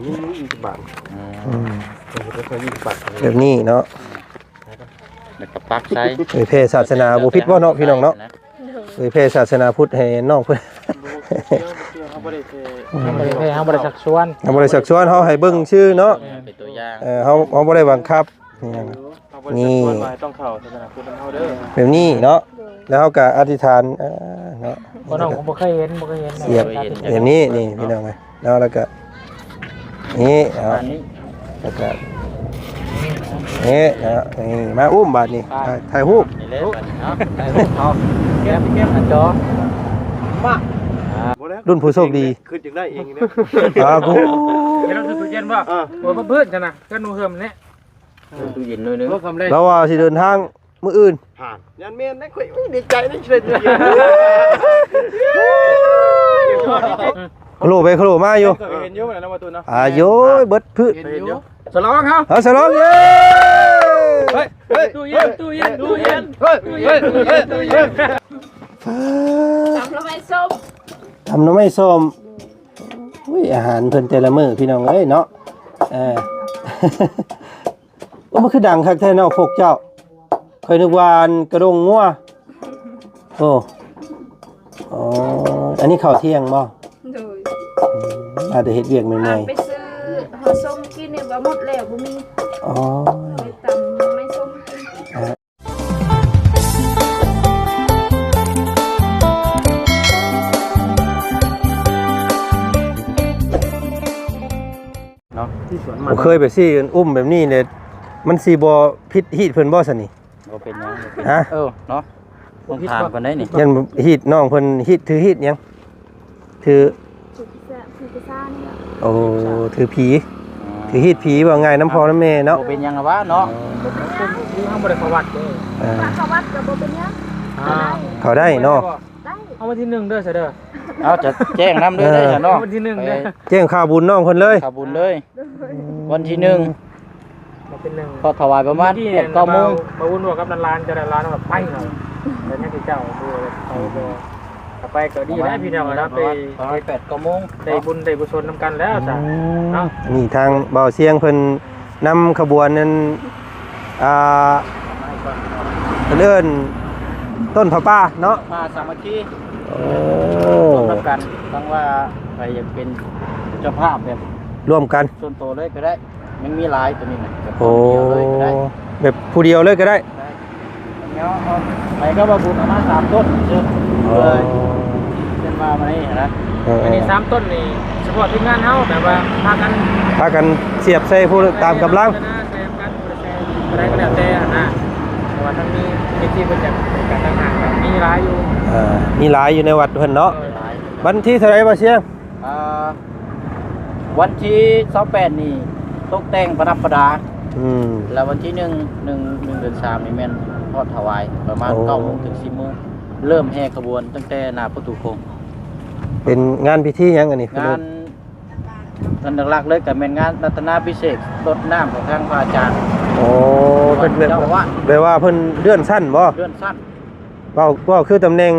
ມີ ມີອີກບາດ ອືມ ເອີ ບໍ່ຄ່ອຍມີບາດ ແບບນີ້ເນາະ ແລ້ວກໍປັກໃສ່ ເຜີຍແຜ່ສາສະໜາບໍ່ຜິດບໍ່ເນາະ ພີ່ນ້ອງເນາະ ເຜີຍແຜ່ສາສະໜາພຸດໃຫ້ນ້ອງເພິ່ນ ເຮົາບໍ່ໄດ້ ເຮົາບໍ່ໄດ້ ເຮົາບໍ່ໄດ້ຊັກຊວນ ເຮົາບໍ່ໄດ້ຊັກຊວນ ເຮົາໃຫ້ເບິ່ງຊື່ເນາະ ເປັນຕົວຢ່າງ ເອີ ເຮົາ ເຮົາບໍ່ໄດ້ບັງຄັບ ນີ້ ນີ້ ຕ້ອງເຂົ້າສາສະໜາພຸດນຳເຮົາເດີ ແບບນີ້ເນາະ ແລ້ວເຮົາກໍອະທິຖານ ເອີ ເນາະ ບໍ່ ນ້ອງກໍບໍ່ເຄີຍເຫັນ ບໍ່ເຄີຍເຫັນ ສຽບແບບນີ້ ນີ້ ພີ່ນ້ອງເອີຍເນາະ ແລ້ວກໍ ນີ້ເນາະ ແລ້ວກໍ ນີ້ເນາະ ນີ້ ມາອຸ້ມບາດນີ້ ຖ່າຍ ຖ່າຍຮູບ ນີ້ເລີຍບາດນີ້ເນາະ ຖ່າຍຮູບເອົາ ແກ້ມ ແກ້ມໜ້າຈໍ ມາ ລຸ້ນຜູ້ໂຊກດີ ຄືຢາກໄດ້ເອງເດ້ ອາ ກູ ເຮັດເອົາຕູ້ເຢັນບໍ່ ເອີ ໂອ້ຍ ບໍ່ພື້ນຊັ້ນນະ ເຮືອນໜູເຮືອມນີ້ ຕູ້ເຢັນໜ້ອຍໜຶ່ງ ລາວວ່າຊິເດີນທາງມື້ອື່ນ ຜ່ານ ຢ້ານແມ່ນໄດ໋ ຂ້ອຍ ອຸ້ຍ ດີໃຈໄດ໋ ຊິໄດ້ຕູ້ເຢັນ ໂຄໂລໄປໂຄໂລມາຢູ່ ເຫັນຢູ່ນະ ປະຕູເນາະ ອາໂຍ ເບິດພືດ ເຫັນຢູ່ ສະຫຼອງເຮົາ ເອົາ ສະຫຼອງ ເຢ້ ເຮີ້ຍ ຕູ້ເຢັນ ຕູ້ເຢັນ ຕູ້ເຢັນ ຕູ້ເຢັນ ຕູ້ເຢັນ ຕູ້ເຢັນ ຕຳໜໍ່ໄມ້ສົ້ມ ຕຳໜໍ່ໄມ້ສົ້ມ ອຸ້ຍ ອາຫານເພິ່ນແຕ່ລະມື້ ພີ່ນ້ອງເອີຍເນາະ ເອີ ໂອ້ ມັນຄືດັງຄັກແທ້ເນາະ ພວກເຈົ້າ ຂ້ອຍນຶກວ່າອັນກະດົງງົວ ໂອ້ ອໍ ອັນນີ້ເຂົ້າທ່ຽງບໍ່ ໂດຍ ອືມ ອາດຈະເຮັດວຽກເມື່ອຍໆ ໄປຊື້ເຂົ້າສົ້ມກິນນີ້ວ່າໝົດແລ້ວ ບໍ່ມີ ອໍ ໄປຕຳໜໍ່ໄມ້ສົ້ມກິນ ເນາະ ທີ່ສວນມັນ ບໍ່ເຄີຍໄປຊີ້ອຸ້ມແບບນີ້ເດ ມັນຊິບໍ່ຜິດຮີດເພິ່ນບໍ່ຊັ້ນນີ້ ບໍ່ເປັນຫຍັງ ຮະ ເອີ ເນາະ ຕ້ອງຖາມເພິ່ນໄດ໋ນີ້ ຢ້ານຮີດນ້ອງເພິ່ນ ຮີດ ຖືຮີດຫຍັງ ຖື ຖືປີສາ ຖືປີສານີ້ແຫຼະ ໂອ້ ຖືຜີ ອືມ ຖືຮີດຜີ ເວົ້າງ່າຍນຳພໍ່ນຳແມ່ເນາະ ບໍ່ເປັນຫຍັງຫວາເນາະ ເອີ ເຮົາບໍ່ໄດ້ເຂົ້າວັດເດ້ ເອີ ເຂົ້າວັດກໍບໍ່ເປັນຫຍັງ ອ່າ ເຂົ້າໄດ້ເນາະ ໄດ້ ເອົາວັນທີໜຶ່ງເດີຊະເດີ ເອົາ ຈະແຈ້ງນຳເດີ ເອີ ເດີຊະເນາະ ວັນທີໜຶ່ງເດີ ໄປແຈ້ງຂ່າວບຸນນ້ອງເພິ່ນເລີຍ ຂ່າວບຸນເລີຍ ໂດຍ ວັນທີໜຶ່ງ ວັນທີໜຶ່ງ ກໍຖວາຍປະມານແປດເກົ້າໂມງ ມາວຸ້ນວ່າກັບຫຼານໆ ເຈົ້າຫຼານວ່າໄປເນາະ ແຕ່ຍັງຊິເຈົ້າຢູ່ ໄປກໍ ກໍໄປກໍດີແລ້ວ ປະມານ ພີ່ນ້ອງເນາະ ປະມານແປດເກົ້າໂມງ ໄດ້ບຸນໄດ້ກຸສົນນຳກັນແລ້ວຊະ ອືມ ເນາະ ນີ້ທາງບ່າວຊຽງເພິ່ນ ນຳຂະບວນນັ້ນ ອ່າ ເພິ່ນເອີ້ນຕົ້ນຜ້າປ່າເນາະ ຜ້າສາມັກຄີ ໂອ້ ຮ່ວມກັນ ທັງວ່າໃຜຢາກເປັນເຈົ້າພາບແບບ ຮ່ວມກັນ ສ່ວນໂຕເລີຍກໍໄດ້ ຍັງມີຫຼາຍໂຕນີ້ນະ ແບບ ໂອ້ ຄົນດຽວເລີຍກໍໄດ້ ແບບຜູ້ດຽວເລີຍກໍໄດ້ ໄປກໍວ່າບຸນເອົາມາສາມຕົ້ນເດີ ອໍ ເລີຍ ເຊັ່ນວ່າມານີ້ນະ ເອີ ອັນນີ້ສາມຕົ້ນນີ້ ສະເພາະທີມງານເຮົາ ແບບວ່າພາກັນ ພາກັນສຽບໃສ່ຜູ້ຕາມກຳລັງ ໃສ່ນຳກັນ ຜູ້ໃດໃສ່ ຜູ້ໃດກໍແລ້ວແຕ່ຫັ້ນນະ ເພາະວ່າທັງມີເອັຟຊີເພິ່ນຈະເປັນການຕັ້ງຫ້າງ ກໍມີຫຼາຍຢູ່ ເອີ ມີຫຼາຍຢູ່ໃນວັດເພິ່ນເນາະ ເອີ ຫຼາຍ ວັນທີເທົ່າໃດບ່າວຊຽງ? ອ່າ ວັນທີຊາວແປດນີ້ຕົກແຕ່ງປະດັບປະດາ ອືມ ແລ້ວວັນທີໜຶ່ງ ໜຶ່ງ ໜຶ່ງເດືອນສາມນີ້ແມ່ນຮອດຖວາຍ ປະມານ ໂອ້ ເກົ້າໂມງເຖິງສິບໂມງ ເລີ່ມແຫ່ຂະບວນຕັ້ງແຕ່ໜ້າປະຕູໂຂງ ເປັນງານພິທີຫຍັງອັນນີ້? ງານ ງານຫຼັກໆເລີຍກໍແມ່ນງານລັດຕະນາພິເສກ ລົດນ້ຳຂອງທາງພະອາຈານ ໂອ້ ເພິ່ນແບບ ເຈົ້າອາວາດ ແບບວ່າເພິ່ນເລື່ອນຊັ້ນບໍ່? ເລື່ອນຊັ້ນ ເວົ້າ ເວົ້າຄືຕຳແໜ່ງ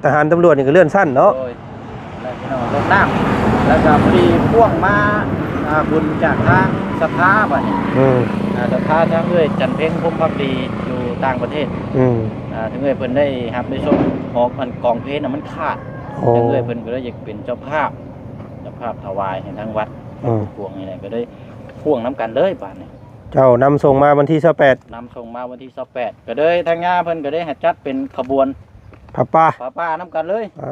ທະຫານຕຳຫຼວດນີ້ກໍເລື່ອນຊັ້ນເນາະ ໂດຍ ແລ້ວພີ່ນ້ອງລົດນ້ຳ ແລ້ວກໍພໍດີພ່ວງມາ ອ່າ ບຸນຈາກທາງສະພາບັດນີ້ ອືມ ອ່າ ສະພາທາງເອື້ອຍຈັນເພັງ ພົມພັກດີ ຢູ່ຕ່າງປະເທດ ອືມ ອ່າ ທາງເອື້ອຍເພິ່ນໄດ້ຮັບໄດ້ຊົມ ຫອ ອັນກອງເພນນະມັນຂາດ ໂອ້ ທາງເອື້ອຍເພິ່ນກໍເລີຍຢາກເປັນເຈົ້າພາບ ເຈົ້າພາບຖວາຍໃຫ້ທາງວັດ ອືມ ພວງນີ້ແຫຼະ ກໍເລີຍພ່ວງນຳກັນເລີຍບາດນີ້ ເຈົ້ານຳສົ່ງມາວັນທີຊາວແປດ ນຳສົ່ງມາວັນທີຊາວແປດ ກໍເລີຍທາງຍາເພິ່ນກໍໄດ້ໃຫ້ຈັດເປັນຂະບວນຜ້າປ່າ ຜ້າປ່ານຳກັນເລີຍ ອາ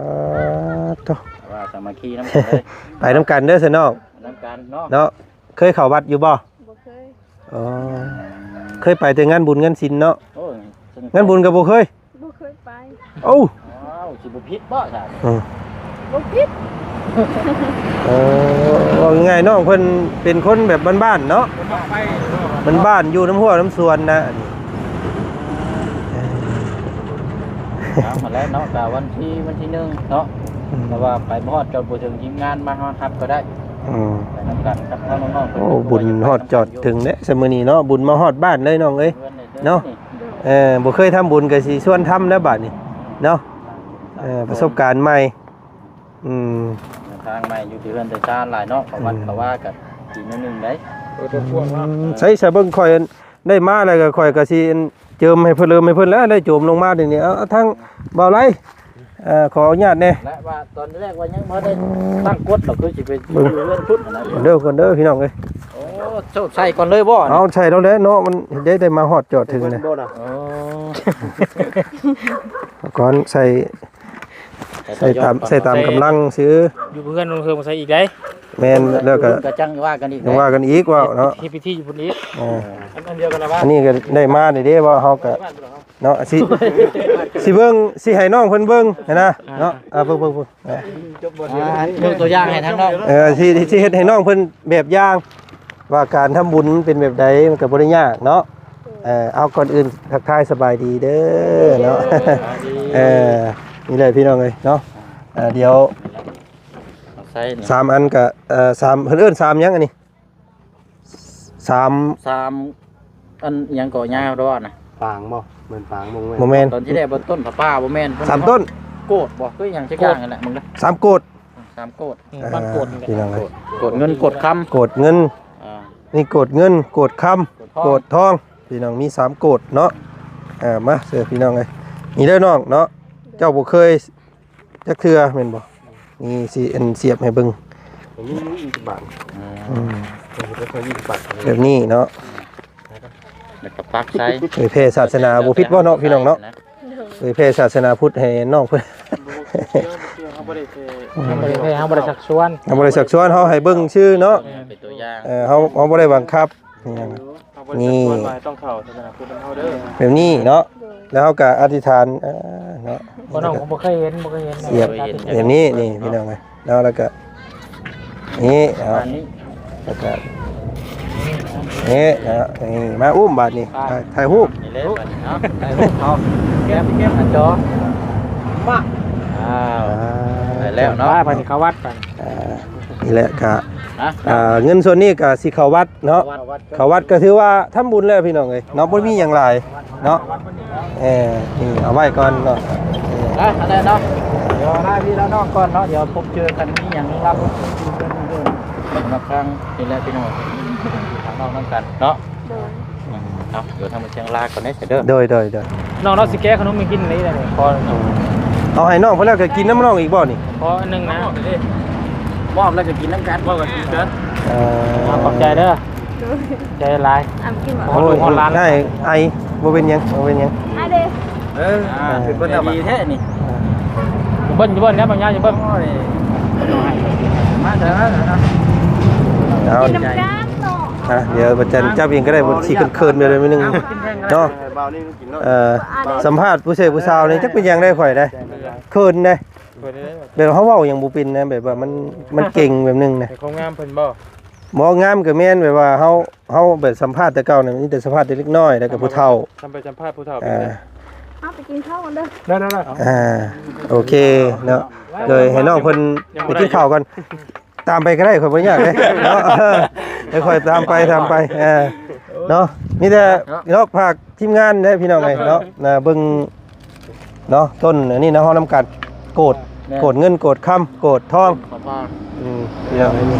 ໂທ້ ວ່າສາມັກຄີນຳກັນເລີຍ ໄປນຳກັນເດີຊະນ້ອງ ນຳກັນເນາະ ເນາະ ເຄີຍເຂົ້າວັດຢູ່ບໍ່? ບໍ່ເຄີຍ ອໍ ເຄີຍໄປແຕ່ງານບຸນງານສິນເນາະ ໂອ້ຍ ງານບຸນກໍບໍ່ເຄີຍ ບໍ່ເຄີຍໄປ ໂອ້ ອ້າວ ຊິບໍ່ຜິດບໍ່ຊະ ເອີ ບໍ່ຜິດ ເອີ ເວົ້າງ່າຍໆ ນ້ອງເພິ່ນເປັນຄົນແບບບ້ານໆເນາະ ບ້ານໆ ຢູ່ນຳຮົ້ວນຳສວນນະ ເອົາຫັ້ນແຫຼະເນາະ ກະວັນທີ ວັນທີໜຶ່ງເນາະ ອືມ ແຕ່ວ່າໄປບໍ່ຮອດຈອດບໍ່ເຖິງ ທີມງານມາຮອດຮັບກໍໄດ້ ອືມ ໄປນຳກັນກັບທາງນ້ອງໆ ເພິ່ນ ໂອ້ ບຸນຮອດຈອດເຖິງແຫຼະ ຊະມື້ນີ້ເນາະ ບຸນມາຮອດບ້ານເລີຍນ້ອງເອີຍ ເນາະ ໂດຍ ເອີ ບໍ່ເຄີຍທຳບຸນກໍຊິຊວນທຳແລ້ວບາດນີ້ເນາະ ເອີ ປະສົບການໃໝ່ ອືມ ເດີນທາງໃໝ່ ຢູ່ທີ່ເຮືອນແຕ່ຊານຫຼາຍເນາະ ເຂົ້າວັດ ອືມ ເຂົ້າວາກໍ ອີກໜ້ອຍໜຶ່ງໄດ໋ ເອີ ຕົວພວກເນາະ ອືມ ໃສ່ ໃສ່ເບິ່ງ ຂ້ອຍໄດ້ມາແລ້ວກໍ ຂ້ອຍກໍຊິເຈີມໃຫ້ເພິ່ນ ເລີມໃຫ້ເພິ່ນແລ້ວ ໄດ້ໂຈມລົງມາເດນີ້. ເອົາ ທາງບ່າວໄຫຼ ເອີ ຂໍອະນຸຍາດແດ່ ແລະວ່າຕອນແລກວ່າຍັງບໍ່ໄດ້ຕັ້ງກົດດອກ ຄືຊິໄປຢູ່ເຮືອນພຸ້ນນະ ເດີ ກ່ອນເດີ ພີ່ນ້ອງເອີຍ. ໂອ້ ໂຊກໃສ່ກ່ອນເລີຍບໍ່? ເອົາ ໃສ່ແລ້ວແຫຼະເນາະ ມັນໄດ້ ໄດ້ມາຮອດຈອດເຖິງນະ. ໂອ້ ກ່ອນໃສ່ ໃສ່ຕາມ ໃສ່ຕາມກຳລັງຊື່ ຢູ່ເຮືອນລົງເທິງໃສ່ອີກໄດ໋. ແມ່ນ ແລ້ວກໍ ກໍຈັ່ງວ່າກັນອີກ ຈັ່ງວ່າກັນອີກ ເວົ້າເນາະ ເຮັດພິທີຢູ່ພຸ້ນອີກ. ເອີ ອັນ ອັນດຽວກັນລະວ່າ ອັນນີ້ກໍໄດ້ມາເດ້ ເດ້ ວ່າເຮົາກໍເນາະ ຊິ ຊິເບິ່ງ ຊິໃຫ້ນ້ອງເພິ່ນເບິ່ງຫັ້ນນະເນາະ. ອ່າ ເບິ່ງ ເບິ່ງ ເບິ່ງ ອ່າ ຍົກຕົວຢ່າງໃຫ້ທາງນ້ອງ ເອີ ຊິ ຊິເຮັດໃຫ້ນ້ອງເພິ່ນແບບຢ່າງ ວ່າການທຳບຸນມັນເປັນແບບໃດ ມັນກໍບໍ່ໄດ້ຍາກເນາະ. ເອີ ເອົາ ກ່ອນອື່ນທັກທາຍສະບາຍດີເດີເນາະ. ເອີ ນີ້ແຫຼະພີ່ນ້ອງເອີຍເນາະ. ເອີ ດຽວ ເອົາໃສ່ນີ້ ສາມອັນກະ ເອີ ສາມ ເພິ່ນເອີ້ນສາມຫຍັງອັນນີ້? ສາມ ສາມ ອັນຫຍັງກໍຍາວດອນນະ ປາງບໍ່? ແມ່ນປາງບໍ່? ບໍ່ແມ່ນ ຕອນທີ່ແລກບໍ່ ຕົ້ນຜ້າປ່າບໍ່ແມ່ນ ສາມຕົ້ນ ໂກດບໍ່ ຄືຫຍັງຈັກຢ່າງນັ້ນແຫຼະ ມຶງນະ ສາມໂກດ ສາມໂກດ ອືມ ອ່າ ບ້ານໂກດນີ້ແຫຼະ ພີ່ນ້ອງເອີຍ ໂກດເງິນໂກດຄຳ ໂກດເງິນ ອ່າ ນີ້ໂກດເງິນ ໂກດຄຳ ໂກດທອງ ໂກດທອງ ພີ່ນ້ອງ ມີສາມໂກດເນາະ. ເອີ ມາເຊີພີ່ນ້ອງເອີຍ ນີ້ເດີນ້ອງເນາະ ເຈົ້າບໍ່ເຄີຍ ຈັກເທື່ອແມ່ນບໍ່? ນີ້ຊິອັນສຽບໃຫ້ເບິ່ງ ມີ ມີອີກບາດ ອືມ ອືມ ເຮັດໃຫ້ເຂົາມີອີກບາດ ແບບນີ້ເນາະ ແລ້ວກໍປັກໃສ່ ເຜີຍແຜ່ສາສະໜາບໍ່ຜິດບໍ່ເນາະ ພີ່ນ້ອງເນາະ? ເຜີຍແຜ່ສາສະໜາພຸດໃຫ້ນ້ອງເພິ່ນ ເຮົາບໍ່ໄດ້ ເຮົາບໍ່ໄດ້ ເຮົາບໍ່ໄດ້ຊັກຊວນ ເຮົາບໍ່ໄດ້ຊັກຊວນ ເຮົາໃຫ້ເບິ່ງຊື່ເນາະ ເປັນຕົວຢ່າງ ເອີ ເຮົາ ເຮົາບໍ່ໄດ້ບັງຄັບ ນີ້ ເຮົາບໍ່ໄດ້ຊັກຊວນວ່າໃຫ້ຕ້ອງເຂົ້າສາສະໜາພຸດນຳເຮົາເດີ ແບບນີ້ເນາະ ໂດຍ ແລ້ວເຮົາກໍອະທິຖານ ເອີ ເນາະ ບໍ່ ນ້ອງກໍບໍ່ເຄີຍເຫັນ ບໍ່ເຄີຍເຫັນ ສຽບ ແບບນີ້ ນີ້ພີ່ນ້ອງເອີຍເນາະ ແລ້ວກໍ ນີ້ ເອົາ ປະມານນີ້ ແລ້ວກໍ ນີ້ເນາະ ນີ້ ມາອຸ້ມບາດນີ້ ໄປ ຖ່າຍ ຖ່າຍຮູບ ນີ້ເລີຍບາດນີ້ເນາະ ຖ່າຍຮູບເອົາ ແກັບ ແກັບໜ້າຈໍ ມາ ອ້າວ ອ່າ ໄປແລ້ວເນາະ ໄປ ບາດນີ້ເຂົ້າວັດໄປ ອ່າ ນີ້ແຫຼະກະ ອ່າ ເງິນສ່ວນນີ້ກະຊິເຂົ້າວັດເນາະ ເຂົ້າວັດ ເຂົ້າວັດກໍຖືວ່າທຳບຸນແລ້ວພີ່ນ້ອງເອີຍເນາະ ບໍ່ມີຫຍັງຫຼາຍເນາະ ເອີ ນີ້ເອົາໄວ້ກ່ອນເນາະ ເອີ ໄດ້ ອັນນັ້ນເນາະ ດຽວລາພີ່ລານ້ອງກ່ອນເນາະ ດຽວພົບເຈີກັນ ມີຫຍັງລາ ສຳລັບທາງນີ້ແຫຼະພີ່ນ້ອງ ທາງນ້ອງນຳກັນເນາະ ໂດຍ ອືມ ເອົາ ດຽວທາງເມືອງຊຽງລາກ່ອນເດີ ໂດຍ ໂດຍ ໂດຍ ນ້ອງເນາະ ຊິແກະຂະໜົມໃຫ້ກິນນີ້ແຫຼະ ຂໍ ເອົາໃຫ້ນ້ອງເພິ່ນແລ້ວກໍກິນນຳນ້ອງອີກບໍ່ນີ້? ຂໍອັນໜຶ່ງນະ ມອບແລ້ວກໍກິນນຳກັນ ມອບແລ້ວກໍກິນເດີ ເອີ ຂອບໃຈເດີ ໂດຍ ໃຈຫຼາຍ ອ່າ ກິນບໍ່? ໂອ້ຍ ໄອ ບໍ່ເປັນຫຍັງ ບໍ່ເປັນຫຍັງ ມາເດ້ ເອີ ອ່າ ເປັນຄົນດີແທ້ນີ້ ເບິ່ງຢູ່ເບິ່ງແລ້ວບາງຢ່າງຢູ່ເບິ່ງ ໂອ້ຍ ມາເດີ ເອົາ ກິນນຳກັນເນາະ ອ່ະ ດຽວບາດຈັນຈັບເອງກໍໄດ້ ບໍ່ ຊິເຂີນໆ ແບບໜ້ອຍໜຶ່ງເນາະ ເອີ ສຳພາດຜູ້ຊາຍຜູ້ສາວນີ້ ຈັກເປັນຫຍັງໄດ໋ ຂ້ອຍໄດ໋ ເຂີນເດ້ ແບບເຮົາເວົ້າຫຍັງບໍ່ເປັນນະ ແບບວ່າມັນ ມັນເກັ່ງແບບໜຶ່ງນະ ໃນຄວາມງາມເພິ່ນບໍ່? ບໍ່ ງາມກໍແມ່ນ ແບບວ່າເຮົາ ເຮົາແບບສຳພາດແຕ່ເກົ່ານີ້ ມີແຕ່ສຳພາດແຕ່ເດັກນ້ອຍ ແລ້ວກໍຜູ້ເຖົ້າ ສຳໄປສຳພາດຜູ້ເຖົ້າເປັນ ອ່າ ເຮົາໄປກິນເຂົ້າກັນເດີ ໄດ້ໆໆ ອ່າ ໂອເຄເນາະ ໂດຍໃຫ້ນ້ອງເພິ່ນໄປກິນເຂົ້າກ່ອນ ຕາມໄປກໍໄດ້ ຂ້ອຍບໍ່ຍາກເດ້ເນາະ ໃຫ້ຂ້ອຍຕາມໄປ ຕາມໄປ ເອີ ເນາະ ມີແຕ່ເນາະ ຝາກທີມງານເດ້ພີ່ນ້ອງເອີຍເນາະ ນະ ເບິ່ງ ເນາະ ຕົ້ນອັນນີ້ນະ ເຮົານຳກັນ ໂກດ ແມ່ນ ໂກດເງິນ ໂກດຄຳ ໂກດທອງ ປະປາ ອືມ ພີ່ນ້ອງເອີຍ ນີ້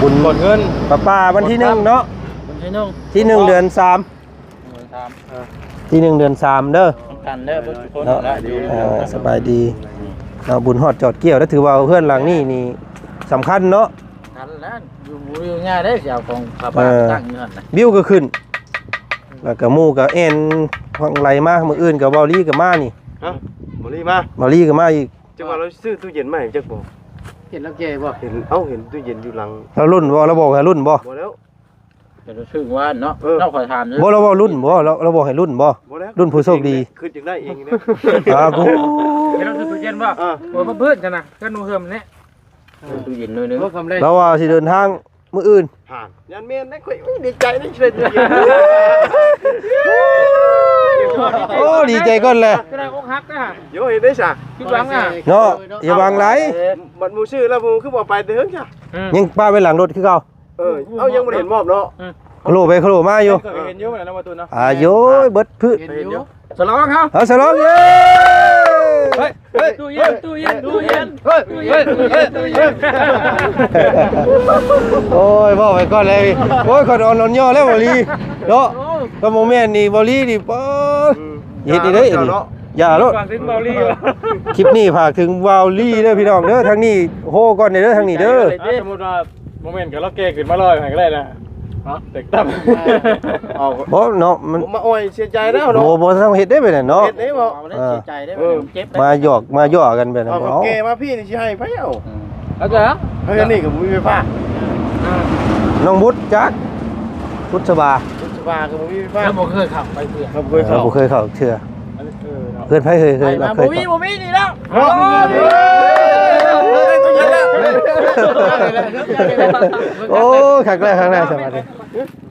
ບຸນ ໂກດເງິນ ປະປາ ວັນທີໜຶ່ງເນາະ ວັນທີໜຶ່ງ ທີໜຶ່ງ ເດືອນສາມ ເດືອນສາມ ເອີ ທີໜຶ່ງ ເດືອນສາມເດີ ນຳກັນເດີ ເບິດທຸກຄົນເນາະ ເອີ ສະບາຍດີເນາະ ບຸນຮອດຈອດກ່ຽວ ແລ້ວຖືວ່າເຮືອນຫຼັງນີ້ນີ້ສຳຄັນເນາະ ສຳຄັນແລ້ວ ຢູ່ບໍ່ຢູ່ງ່າຍເດ້ ຊິເອົາຂອງຊາວບ້ານ ເອີ ຕັ້ງຢູ່ຫັ້ນນະ ວິວກໍຂຶ້ນ ແລ້ວກໍໝູ່ກໍແອ່ນຫວັ່ງໄຫຼມາ ມື້ອື່ນກໍເບົາລີກໍມານີ້ ຮະ ເບົາລີມາ ເບົາລີກໍມາອີກ ຈັກວ່າລາວຊື້ຕູ້ເຢັນມາໃຫ້ຈັກບໍ່ ເຫັນລາວແກ່ບໍ່ ເຫັນ ເອົ້າ ເຫັນຕູ້ເຢັນຢູ່ຫຼັງ ລາວລຸ້ນບໍ່ ລາວບອກໃຫ້ລຸ້ນບໍ່ ບໍ່ແລ້ວ ເຫັນລາວຊື້ວານເນາະ ເອີ ເຈົ້າຂ້ອຍຖາມຢູ່ ບໍ່ ລາວເວົ້າລຸ້ນບໍ່ ລາວ ລາວບອກໃຫ້ລຸ້ນບໍ່ ບໍ່ແລ້ວ ລຸ້ນຜູ້ໂຊກດີ ຄືຢາກໄດ້ເອງເດ້ ອ່າ ກູ ເຫັນລາວຊື້ຕູ້ເຢັນບໍ່ ເອີ ໂອ້ຍ ເພິ່ນຫັ້ນນະ ເຮືອນໜູເຮືອມແຫຼະ ຊື້ຕູ້ເຢັນໜ້ອຍໜຶ່ງ ລາວວ່າຊິເດີນທາງ ມື້ອື່ນ ຫານ ຢ້ານແມ່ນໄດ໋ ຂ້ອຍ ອຸ້ຍ ດີໃຈໄດ໋ ຊິໄດ້ຕູ້ເຢັນ ໂອ້ ດີໃຈກ່ອນແຫຼະ ຈະໄດ້ອົກຫັກນະ ໂຍ ເຮັດໄດ້ຊະ ຜິດຫວັງນະ ເນາະ ຢ່າຫວັງຫຼາຍ ບັດໝູ່ຊື້ແລ້ວ ໝູ່ຄືບໍ່ເອົາໄປແຕ່ເຫິງຊະ ອືມ ຍັງປະໄວ້ຫຼັງລົດຄືເກົ່າ ເອີ ເອົ້າ ຍັງບໍ່ໄດ້ເຫັນມອບເນາະ ຄາໂລໄປຄາໂລມາຢູ່ ເອີ ເຫັນຢູ່ນະ ມາຕູ້ນະ ອາ ໂຍ ເບິດພືດ ເຫັນຢູ່ ສະຫຼອງເຮົາ ເອົາສະຫຼອງ ເຢ້ ເຮີ້ຍ ເຮີ້ຍ ຕູ້ເຢັນ ຕູ້ເຢັນ ຕູ້ເຢັນ ເຮີ້ຍ ເຮີ້ຍ ເຮີ້ຍ ເຮີ້ຍ ໂອ້ຍ ເວົ້າໄປກ່ອນເລີຍ ໂອ້ຍ ຂ້ອຍອ່ອນໆຍໍແລ້ວ ເບົາລີເນາະ ກໍບໍ່ແມ່ນນີ້ ເບົາລີນີ້ ປາດ ເຮັດນີ້ເດ້ ເຈົ້າເນາະ ຢ່າໂລດ ຝາກເຖິງເບົາລີ ຄລິບນີ້ຝາກເຖິງເບົາລີເດີພີ່ນ້ອງເດີ ທາງນີ້ໂຮກ່ອນເດີ ທາງນີ້ເດີ ສົມມຸດວ່າ ບໍ່ແມ່ນກໍລາວແກ່ຂຶ້ນມາລອຍໃຫ້ກໍໄດ້ນະ ເນາະ ແຕກຕ່າງ ເອົາ ບໍ່ເນາະ ມັນ ມາອອຍເສຍໃຈແລ້ວເນາະ ບໍ່ ບໍ່ຕ້ອງເຮັດໄດ້ແບບນັ້ນເນາະ ເຮັດໄດ້ບໍ່ ເອີ ເຈັບ ມາຫຍອກມາຫຍໍ້ກັນແບບນັ້ນ ເອົາ ບໍ່ ເອົາ ແກ່ມາພີ່ນີ້ຊິໃຫ້ໃຜເອົາ ເອົາ ເອົາ ເຮັດອັນນີ້ກໍບໍ່ມີໄຟຟ້າ ນ້ອງບຸດຈັກ ບຸດສະບາ ບຸດສະບາກໍບໍ່ມີໄຟຟ້າ ເຮົາບໍ່ເຄີຍເຂົ້າໄປເທື່ອ ເຮົາບໍ່ເຄີຍເຂົ້າ ເອີ ບໍ່ເຄີຍເຂົ້າເທື່ອ ອັນນີ້ ເອີ ເນາະ ເຮືອນໃຜເຮີຍ ເຮືອນ ໃຜ ເຄີຍ ບໍ່ມີ ບໍ່ມີນີ້ແລ້ວ ໂອ້ ຄັກແລ້ວ ຄັກແລ້ວ ສະບາຍດີ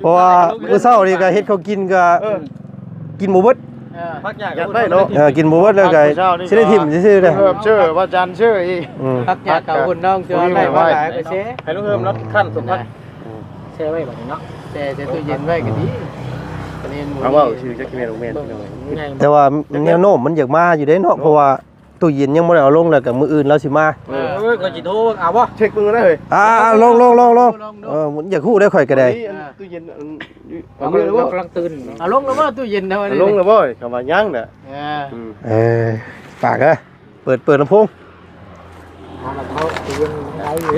ເພາະວ່າມື້ເຊົ້ານີ້ກໍເຮັດເຂົ້າກິນກໍ ເອີ ກິນບໍ່ເບິດ ເອີ ພັກຫຍັງ ຢາກໄດ້ເນາະ ເອີ ກິນບໍ່ເບິດແລ້ວກໍ ເຊົ້ານີ້ ຊິໄດ້ຖິ້ມຊື່ໆເດີ ເອີ ເຊີວ່າຈານເຊີອີກ ອືມ ພັກຫຍັງກັບຄຸນນ້ອງ ເຈົ້າໄດ້ມາຫຼາຍກໍແຊ ໃຫ້ລຸງເຮີມເນາະ ຂັ້ນສົມພັກ ແຊ່ໄວ້ບັດນີ້ເນາະ ແຊ່ໃສ່ຕູ້ເຢັນໄວ້ກໍດີ ອືມ ປະເດັນ ເອົາເວົ້າຊື່ຈັກແມ່ນບໍ່ແມ່ນ ແຕ່ວ່າແນວໂນ້ມມັນຢາກມາຢູ່ເດ້ເນາະ ເພາະວ່າຕູ້ເຢັນຍັງບໍ່ໄດ້ເອົາລົງ ແລ້ວກໍມື້ອື່ນລາວຊິມາ ເອີ ເອີ ຂ້ອຍຊິໂທເອົາບໍ່ ເຊັກເບິ່ງກໍໄດ້ເຮີຍ ອ່າ ລົງໆໆໆ ເອີ ຢາກຮູ້ໄດ້ຂ້ອຍກໍໄດ້ ຕູ້ເຢັນ ເອົາລົງແລ້ວບໍ່ ກຳລັງຕື່ນ ເອົາລົງແລ້ວບໍ່ຕູ້ເຢັນ ເອົາລົງແລ້ວບໍ່ ຄຳວ່າຍັງນະ ເອີ ເອີ ປາກເອີຍ ເປີດ ເປີດລຳໂພງ ມາແລ້ວເຂົາເປັນໄດ້ຢູ່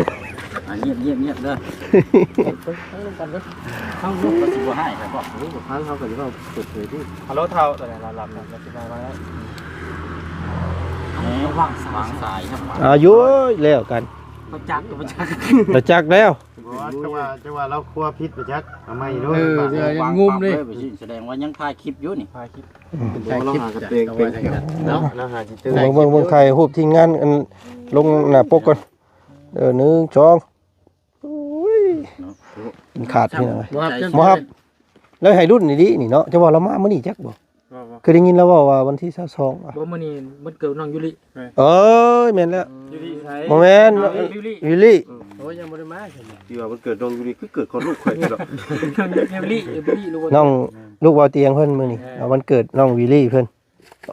ອ່າ ງຽບໆໆເດີ ເບິ່ງ ເບິ່ງນຳກັນເດີ ເຮົາ ເຮົາກໍຊິບໍ່ຮ້າຍກັນບໍ່ ເຮົາກໍຟັງ ເຮົາກໍຊິເວົ້າເປີດເຜີຍຕິ ຮັລໂຫຼ ທ້າວ ຕົວນັ້ນລະ ລະ ລະ ລະ ຊິມາ ມາແລ້ວ ແໝ ວາງສາຍ ວາງສາຍ ອາ ຢູ່ ແລ້ວກັນ ບໍ່ຈັກ ບໍ່ຈັກ ບໍ່ຈັກແລ້ວ ບໍ່ ຈະວ່າ ຈະວ່າລາວຄົວຜິດບໍ່ຈັກ ເອົາໃໝ່ໂລດ ເອີ ວາງ ງຸມເດ້ ປາບເລີຍ ສະແດງວ່າຍັງຖ່າຍຄລິບຢູ່ນີ້ ຖ່າຍຄລິບ ອືມ ຖ່າຍຄລິບ ເນາະ ລາວຫາຊິເຕີ ເບິ່ງ ເບິ່ງ ເບິ່ງ ຖ່າຍຮູບທີມງານ ອັນ ລົງໜ້າປົກກ່ອນ ເອີ ໜຶ່ງ ສອງ ໂອ້ຍ ເນາະ ມັນຂາດ ບໍ່ຮັບ ບໍ່ຮັບ ແລ້ວໃຫ້ລຸ້ນອີ່ຫຼີນີ້ເນາະ ຈະວ່າລາວມາມື້ນີ້ຈັກບໍ່ ບໍ່ ບໍ່ ເຄີຍໄດ້ຍິນລາວເວົ້າວ່າວັນທີຊາວສອງ ບໍ່ ມື້ນີ້ວັນເກີດນ້ອງຢູລິ ເອີຍ ແມ່ນແລ້ວ ຢູ່ທີ່ໃສ ບໍ່ແມ່ນ ຢູລິ ຢູລິ ອືມ ໂອ້ຍ ຍັງບໍ່ໄດ້ມາ ທີ່ວ່າວັນເກີດນ້ອງຢູລິ ຄືເກີດກ່ອນລູກຂ້ອຍເນາະ ຢູລິ ຢູລິ ລູກ ນ້ອງ ລູກບ່າວຕຽງເພິ່ນມື້ນີ້ ເອີ ເອົາ ວັນເກີດນ້ອງຢູລິເພິ່ນ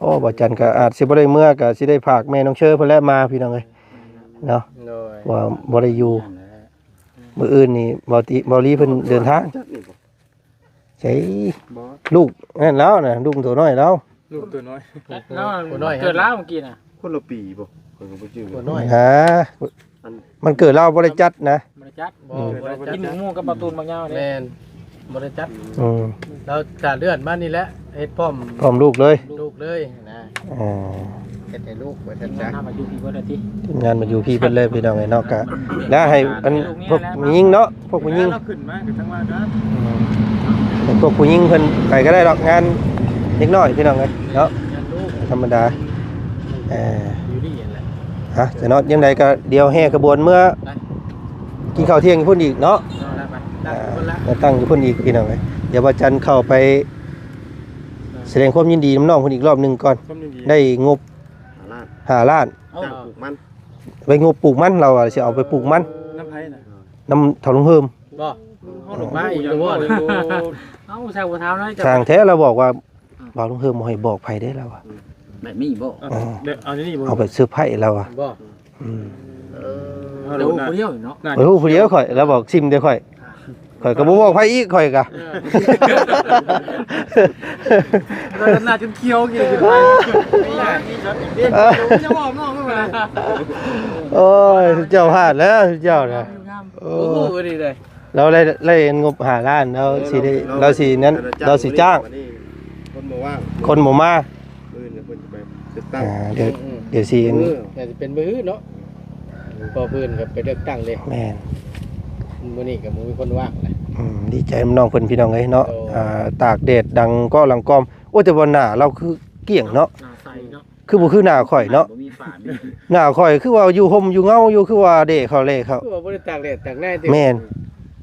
ໂອ້ ບ່າວຈັນກໍອາດຊິບໍ່ໄດ້ເມືອ ກໍຊິໄດ້ຝາກແມ່ນ້ອງເຊີເພິ່ນແຫຼະມາ ພີ່ນ້ອງເອີຍ ເນາະ ໂດຍ ວ່າບໍ່ໄດ້ຢູ່ ມື້ອື່ນນີ້ບ່າວຕິ ບ່າວລີເພິ່ນເດີນທາງ ໃສ ລູກນັ້ນລາວນະ ລູກໂຕນ້ອຍລາວ ລູກໂຕນ້ອຍ ລາວ ໂຕນ້ອຍ ເກີດລາວເມື່ອກີ້ນະ ຄົນລະປີບໍ່ ຂ້ອຍກໍບໍ່ຈື່ ໂຕນ້ອຍ ອ່າ ອັນ ມັນເກີດລາວບໍ່ໄດ້ຈັດນະ ບໍ່ໄດ້ຈັດ ອືມ ບໍ່ໄດ້ຈັດ ກິນໝູ່ກັບເບົາຕູນບັກຍາວເດ້ ແມ່ນ ບໍ່ໄດ້ຈັດ ອືມ ລາວຖ້າເລື່ອນມານີ້ແຫຼະ ເຮັດພ້ອມ ພ້ອມລູກເລີຍ ລູກເລີຍນະ ເອີ ເຮັດໃຫ້ລູກວ່າຊັ້ນຊະ ທີມງານມາຢູ່ພີ້ເບິດແລ້ວ ພີ່ນ້ອງເອີຍເນາະ ກະ ແລ້ວໃຫ້ອັນພວກຜູ້ຍິງເນາະ ພວກຜູ້ຍິງ ລາວຂຶ້ນມາກໍຈັ່ງວ່າກັນ ອືມ ໃຫ້ພວກຜູ້ຍິງເພິ່ນໄປກໍໄດ້ດອກ ງານເດັກນ້ອຍ ພີ່ນ້ອງເອີຍເນາະ ງານລູກ ທຳມະດາ ເອີ ຢູ່ນີ້ແຫຼະ ຮະ ແຕ່ເນາະ ຈັ່ງໃດກໍດຽວແຫ່ຂະບວນເມືອ ໄປ ກິນເຂົ້າທ່ຽງຢູ່ພຸ້ນອີກເນາະ ເອົາລະໄປ ອ່າ ຕັ້ງຢູ່ພຸ້ນລະ ແລ້ວຕັ້ງຢູ່ພຸ້ນອີກ ພີ່ນ້ອງເອີຍ ດຽວບ່າວຈັນເຂົ້າໄປ ສະແດງຄວາມຍິນດີນຳນ້ອງເພິ່ນອີກລອບໜຶ່ງກ່ອນ ຄວາມຍິນດີ ໄດ້ງົບຫ້າລ້ານ ຫ້າລ້ານ ເອົາ ຈ້າງປູກມັນ ໄວ້ງົບປູກມັນ ລາວວ່າຊິເອົາໄປປູກມັນ ນຳໃຜນະ ນຳທ້າວລຸງເຮີມ ບໍ່ ເຮົາບໍ່ຮູ້ຫຍັງ ເອົາ ຊ່າງບໍ່ຖາມເນາະ ຊ່າງແທ້ ລາວບອກວ່າ ອືມ ບ່າວລຸງເຮີມບໍ່ໃຫ້ບອກໃຜເດ້ ລາວວ່າ ອືມ ແບບນີ້ບໍ່ ເອີ ເອົາແບບ ເອົາແນວນີ້ບໍ່ ເອົາແບບເຊີໄພຣສ໌ ລາວວ່າ ບໍ່ ອືມ ເອີ ເຮົາຮູ້ຜູ້ດຽວເນາະ ເຮົາຮູ້ຜູ້ດຽວຂ້ອຍ ລາວບອກຊິມແຕ່ຂ້ອຍ ຂ້ອຍກໍບໍ່ບອກໃຜອີກ ຂ້ອຍກໍ ເອີ ໜ້າຈົນຂຽວກິນ ເອີ ຢ່າບອກນ້ອງເລີຍ ໂອ້ຍ ເຈົ້າພາດແລ້ວ ເຈົ້ານະ ໂອ້ ບໍ່ຮູ້ອັນນີ້ເດ້ ລາວໄດ້ ໄດ້ງົບຫ້າລ້ານ ລາວຊິໄດ້ ລາວຊິນັ້ນ ລາວຊິຈ້າງ ຄົນບໍ່ວ່າງ ຄົນບໍ່ມາ ມື້ອື່ນເພິ່ນຈະໄປເລືອກຕັ້ງ ອ່າ ດຽວ ອືມ ດຽວຊິ ເອີ ອາດຈະເປັນມື້ອື່ນເນາະ ເພາະມື້ອື່ນກໍໄປເລືອກຕັ້ງເດ້ ແມ່ນ ມື້ນີ້ກໍບໍ່ມີຄົນວ່າງນະ ອືມ ດີໃຈນຳນ້ອງເພິ່ນ ພີ່ນ້ອງເອີຍເນາະ ໂດຍ ອ່າ ຕາກແດດດັງກໍລັງກອມ ໂອ້ ແຕ່ວ່າໜ້າລາວຄືກ້ຽງເນາະ ໜ້າໃສເນາະ ຄືບໍ່ຄືໜ້າຂ້ອຍເນາະ ບໍ່ມີຝາມີ ໜ້າຂ້ອຍຄືວ່າຢູ່ຮົ່ມຢູ່ເງົາຢູ່ ຄືວ່າແດ່ເຂົ້າແລ່ເຂົ້າ ຄືວ່າບໍ່ໄດ້ຕາກແດດຕາກໜາວຕິ ແມ່ນ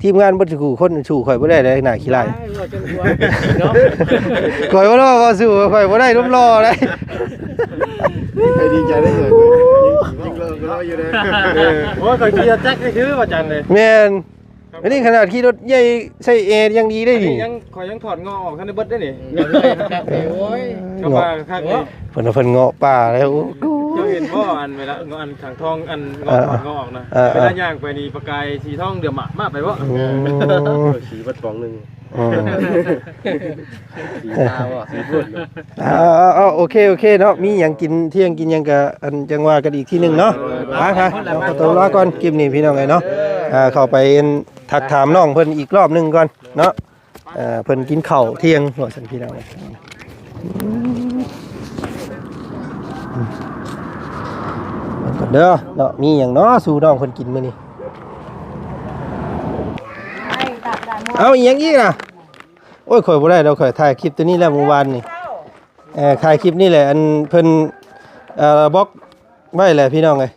ທີມງານເບິດສູ່ຄົນສູ້ຂ້ອຍບໍ່ໄດ້ເດ້ ໜ້າຂີ້ລ້າຍ ອ້າຍ ເວົ້າຈົນຫົວເນາະ ຂ້ອຍບໍ່ໄດ້ເວົ້າສູ້ ຂ້ອຍບໍ່ໄດ້ຮູບຫຼໍ່ເດ້ ໃຫ້ດີໃຈໄດ້ເລີຍ ຍິງເລີຍກໍລອຢູ່ເດ້ ເອີ ໂອ້ຍ ຂ້ອຍຂີ່ລົດຈັກນີ້ຄືວ່າຈັນເດ້ ແມ່ນ ອັນນີ້ຂະໜາດຂີ່ລົດໃຫຍ່ໃສ່ແອຍັງດີໄດ້ນີ້ ຍັງ ຂ້ອຍຍັງຖອດເງາະອອກທັນໄດ້ເບິດໄດ້ນີ້. ໂອ້ຍ ເຂົາວ່າຄັກນີ້ ເພິ່ນວ່າເພິ່ນເງາະປ່າແລ້ວ. ໂອ້ ເຈົ້າເຫັນບໍ່ ອັນເວລາເງາະ ອັນສັງທອງ ອັນເງາະ ເອີ ຖອດເງາະອອກນະ ເອີ ເວລາຍ່າງໄປນີ້ປະກາຍສີທອງເດືອມມາ ມາໄປບໍ່? ໂອ້ ສີເບິດປອງໜຶ່ງ. ອໍ ສີຕາບໍ່ ສີພຸ້ນ. ເອົາໆໆ ໂອເຄໆເນາະ ມີຫຍັງກິນທ່ຽງກິນຫຍັງກະ ອັນ ຈັ່ງວ່າກັນອີກທີໜຶ່ງເນາະ. ໄປໆ ເອົາ ຂໍຕົວລາກ່ອນ ຄລິບນີ້ພີ່ນ້ອງເອີຍເນາະ. ເຂົ້າໄປທັກຖາມນ້ອງເພິ່ນອີກລອບໜຶ່ງກ່ອນເນາະ. ເອີ ເພິ່ນກິນເຂົ້າທ່ຽງວ່າຊັ້ນພີ່ນ້ອງເອີຍ. ເບິ່ງກ່ອນເດີເນາະ ມີຫຍັງເນາະສູ່ນ້ອງເພິ່ນກິນມື້ນີ້. ເອົາ ອີຫຍັງອີກນະ? ໂອ້ຍ ຂ້ອຍບໍ່ໄດ້ດອກ ຂ້ອຍຖ່າຍຄລິບໂຕນີ້ແລ້ວມື້ວານນີ້. ເອີ ຖ່າຍຄລິບນີ້ແຫຼະ ອັນເພິ່ນ ເອີ ບລັອກໄວ້ແຫຼະພີ່ນ້ອງເອີຍ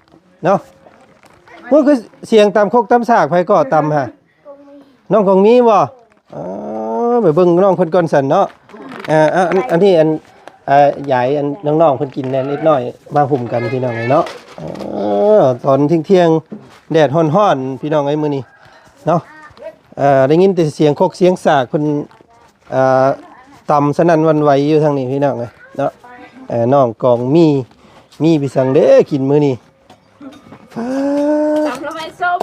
ເນາະ. ໂອ້ຍ ຄືສຽງຕຳຄົກຕຳສາກ ໃຜກໍຕຳຫາ? ນ້ອງກອງມີບໍ່? ເອີ ໄປເບິ່ງນ້ອງເພິ່ນກ່ອນຊັ້ນເນາະ. ເອີ ອັນ ອັນນີ້ ອັນ ເອີ ຢາຍ ອັນ ນ້ອງໆເພິ່ນກິນແດ່ ເລັກນ້ອຍມາຫຸ້ມກັນພີ່ນ້ອງເອີຍເນາະ. ເອີ ຕອນທ່ຽງໆ ແດດຮ້ອນໆ ພີ່ນ້ອງເອີຍ ມື້ນີ້ເນາະ. ເອີ ໄດ້ຍິນແຕ່ສຽງຄົກສຽງສາກເພິ່ນ ເອີ ຕຳສະໜັ່ນຫວັ່ນໄຫວຢູ່ທາງນີ້ພີ່ນ້ອງເອີຍເນາະ. ເອີ ນ້ອງກອງມີ ມີໄປສັງເດ້ກິນມື້ນີ້. ຕຳໜໍ່ໄມ້ສົ້ມ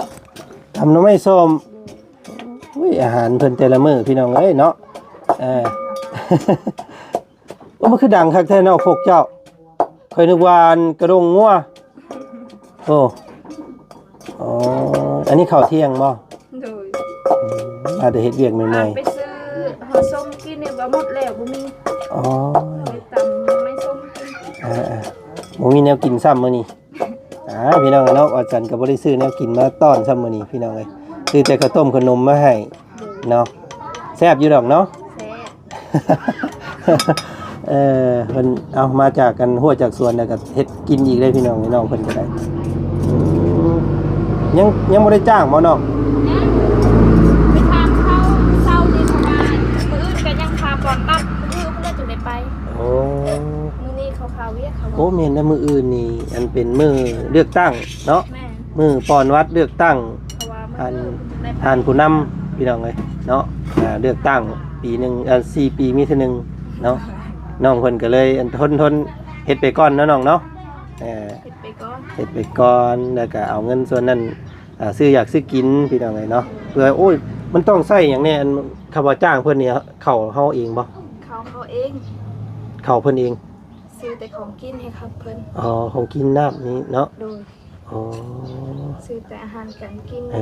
ຕຳໜໍ່ໄມ້ສົ້ມ. ໂອ້ຍ ອາຫານເພິ່ນແຕ່ລະມື້ພີ່ນ້ອງເອີຍເນາະ. ເອີ ໂອ້ ມັນຄືດັງຄັກແທ້ເນາະ ພວກເຈົ້າ. ຂ້ອຍນຶກວ່າອັນກະດົງງົວ. ໂອ້ ອໍ ອັນນີ້ເຂົ້າທ່ຽງບໍ່? ໂດຍ ອືມ ມາແຕ່ເຮັດວຽກເມື່ອຍໆ ໄປຊື້ຫໍ່ສົ້ມກິນນີ້ວ່າໝົດແລ້ວ ບໍ່ມີ. ອໍ ໄປຕຳໜໍ່ໄມ້ສົ້ມກິນ. ອ່າໆ ບໍ່ມີແນວກິນຊ້ຳມື້ນີ້. ອ່າ ພີ່ນ້ອງເນາະ ວ່າຈັນກໍບໍ່ໄດ້ຊື້ແນວກິນມາຕ້ອນຊ້ຳມື້ນີ້ພີ່ນ້ອງເອີຍ ຊື້ແຕ່ເຂົ້າຕົ້ມເຂົ້າໜົມມາໃຫ້ເນາະ. ແຊບຢູ່ດອກເນາະ ແຊບ. ເອີ ເພິ່ນເອົາມາຈາກກັນຮົ້ວຈາກສວນ ແລ້ວກໍເຮັດກິນອີກເດ້ພີ່ນ້ອງ ນ້ອງເພິ່ນກໍໄດ້. ອືມ ຍັງ ຍັງບໍ່ໄດ້ຈ້າງບໍ່ນ້ອງ? ຍັງ ໄປຖາມເຂົາເຊົ້ານີ້ ເຂົາວ່າມື້ອື່ນກໍຍັງຖາມບໍ່ຕັດ ມື້ອື່ນເພິ່ນກໍຈະໄດ້ໄປ. ໂອ້ ມື້ນີ້ເຂົາຄາວຽກເຂົາ. ໂອ້ ແມ່ນແລ້ວ ມື້ອື່ນນີ້ອັນເປັນມື້ເລືອກຕັ້ງເນາະ. ແມ່ນ ມື້ປ່ອນວັດເລືອກຕັ້ງ ເພາະວ່າມື້ອື່ນໄດ້ໄປ ທ່ານຜູ້ນຳພີ່ນ້ອງເອີຍເນາະ. ອ່າ ເລືອກຕັ້ງປີໜຶ່ງ ເອີ ສີ່ປີມີເທື່ອໜຶ່ງເນາະ. ນ້ອງເພິ່ນກໍເລີຍອັນທົນ ທົນເຮັດໄປກ່ອນເນາະນ້ອງເນາະ. ເອີ ເຮັດໄປກ່ອນ ເຮັດໄປກ່ອນ ແລ້ວກໍເອົາເງິນສ່ວນນັ້ນ ອ່າ ຊື້ຢາກຊື້ກິນພີ່ນ້ອງເອີຍເນາະ. ເພື່ອ ໂອ້ຍ ມັນຕ້ອງໃຊ້ຫຍັງແດ່? ອັນ ຄຳວ່າຈ້າງເພິ່ນນີ້ ເຂົ້າເຮົາເອງບໍ່? ເຂົ້າເຮົາເອງ ເຂົ້າເພິ່ນເອງ. ຊື້ແຕ່ຂອງກິນໃຫ້ເຂົາເພິ່ນ. ອໍ ຂອງກິນນ້ຳນີ້ເນາະ. ໂດຍ. ອໍ ຊື້ແຕ່ອາຫານການກິນ. ເອີ